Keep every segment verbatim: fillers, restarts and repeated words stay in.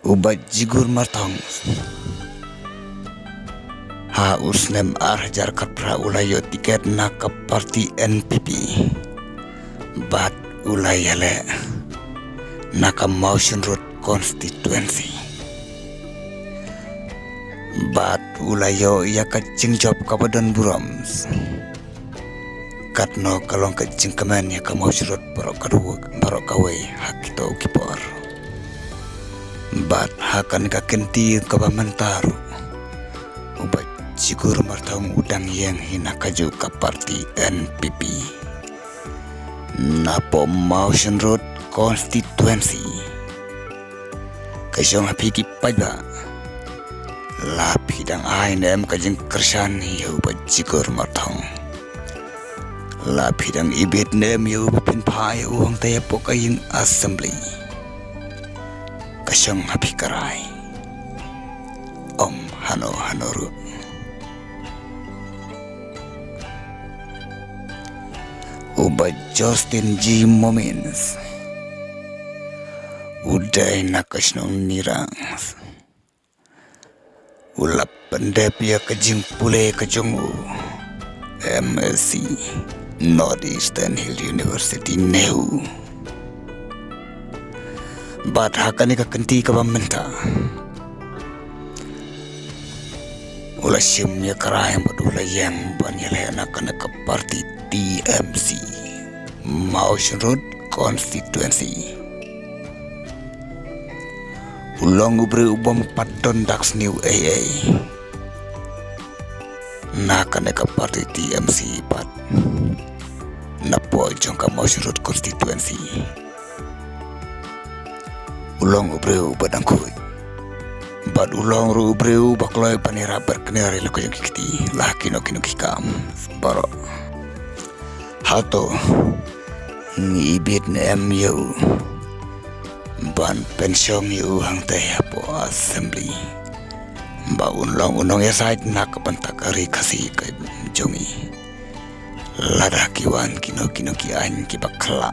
U Bah Jigur Marthong ha u snem ar hajar khatphra u la ïoh tiket na ka party N P P bad u la ïaleh na ka Mawshynrut constituency. Bad u la ïoh ïa ka jingjop kaba don burom. Katno ka long ka jingkmen ïa ka Mawshynrut baroh kawei, baroh kawei ha kito ki por. Bad ha kane ka kynti kaba mynta ruh, u Bah Jigur Marthong u dang ïeng hi na kajuh ka party N P P napoh Mawshynrut constituency. Ka shong ha phi ki paidbah, la phi dang ai ne em ka jingkyrshan ïa u Bah Jigur Marthong? La phi dang ibit ne em ïa u ba phin phah ïa u hangta hapoh ka ïing assembly? Ka shong ha phi ka rai. Ym hano hano ruh. U Bah Justin G Momins u dei na ka shnong Nirang. U la pyndep ïa ka jingpule ka jong u M S c, North Eastern Hill University, NEHU. Bad ha kane ka kynti kaba mynta, u la shim ïa ka rai bad u la ïeng ban ïaleh na kane ka party T M C, Mawshynrut constituency. U long u briew u bym pat don dak sniew ei ei na kane ka party T M C bad napoh jong ka Mawshynrut constituency. U long u briew uba dang khuid bad u long ruh u briew uba kloi ban ïarap bad kynriah ïa la ka jong ki kti la ha kino kino ki kam baroh. Hato ngi ibit ne em ïa u ban pynshong ïa u hangta hapoh assembly ba un long u nongïasaid na ka bynta ka ri Khasi ka jong ngi? Lada ki wan kino kino ki aiñ kiba khlah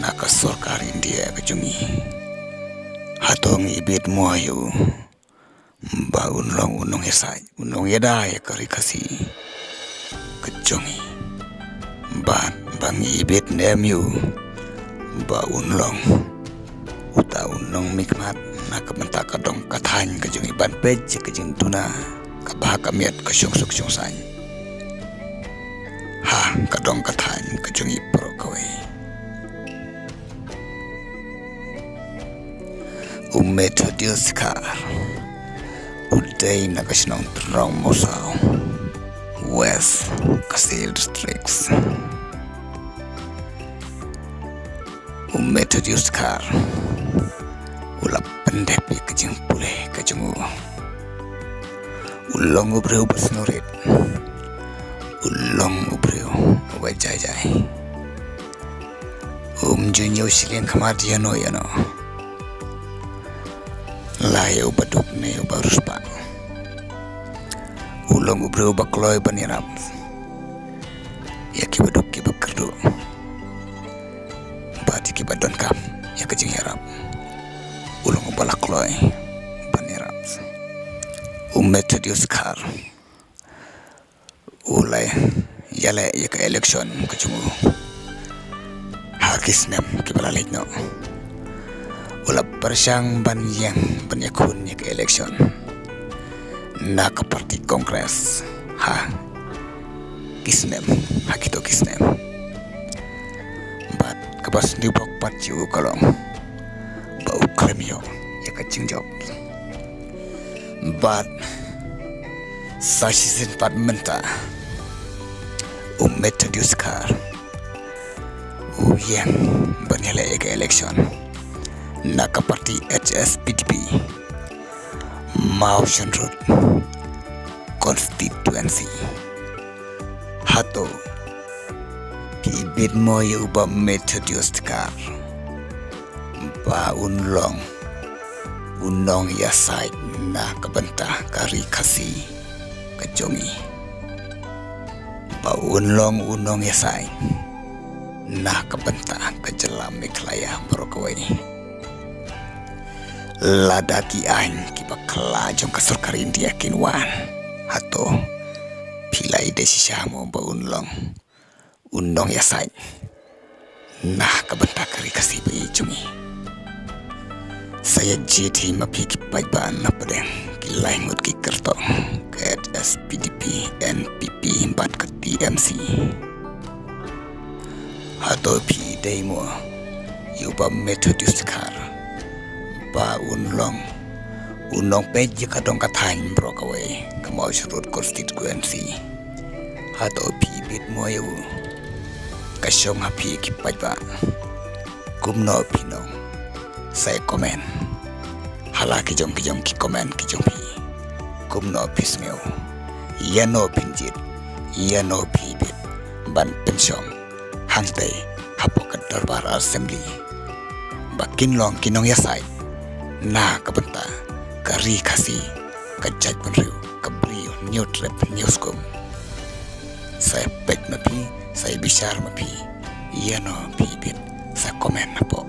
na ka sorkar India ka jong ngi, hato ngi ibit mo ïa u ba un long u nongïasaid, u nongïada ïa ka ri Khasi ka jong ngi? Bad ba ngi ibit ne em ïa u ba un long uta u nongmihkhmat na ka bynta ka dong ka thaiñ ka jong ngi ban peit ïa ka jingduna kaba ha ka miat ka shongsuk shongsaiñ ha ka dong ka thaiñ ka jong ngi baroh kawei? U Methodius Dkhar u dei na ka shnong Tynrong Mawsaw, West Khasi Hills District. U Methodius Dkhar u la pyndep ïa ka jingpule ka jong u. U long u briew uba sngewrit. U long u briew uba jai jai. Um ju ñiew shiliang khmat ïano ïano. La ïa uba duk ne uba riewspah. U long u briew uba kloi ban ïarap ïa kiba duk kiba kyrduh bad ïa kiba donkam ïa ka jingïarap. U long uba la kloi ban ïarap. U Methodius Dkhar u la ïaleh ïa ka election ka jong u ha ki snem kiba la leit noh. U la pyrshang ban ïeng ban ïakhun ïa ka election na ka party Congress ha ki snem, ha kito ki snem. Bad kaba sngewbha pat jong u ka long ba u khlem ïoh ïa ka jingjop. Bad sa shisien pat mynta u Methodius Dkhar u ïeng ban ïaleh ïa ka election na ka party H S P D P Mawshynrut constituency. Hato phi ibit mo ïa u Bah Methodius Dkhar ba un long u nongïasaid na ka bynta ka ri Khasi ka jong ngi? Ba un long u nongïasaid na ka bynta ka jylla Meghalaya baroh kawei? Lada ki aiñ kiba khla jong ka sorkar India kin wan, hato phi la ïohi shisha mo ba un long u nongïasaid na ka bynta ka ri Khasi ba ïeit jong ngi? Sa ïa jied hi ma phi ki paidbah na pdeng ki lai ngut ki kyrtong ka S P D P, N P P bad ka T M C. Hato phi dei mo ïa u Bah Methodius Dkhar ba un long u nongpeit ïa ka dong ka thaiñ baroh kawei ka Mawshynrut constituency? Hato phi bit mo ïa u? Ka shong ha phi ki paidbah. Kumno phi nong? Sa comment ha la ki jong ki jong ki comment ki jong phi. Kumno phi sngew? Ïano phin jied? Ïano phi bit ban pynshong hangtei hapoh ka dorbar assembly ba kin long ki nongïasaid na ka bynta ka ri Khasi, ka jaitbynriew, ka briew hynñiewtrep hynñiewskum? Sa ïa peit ma phi, sa ïa bishar ma phi, ïano phi bit, sa comment hapoh.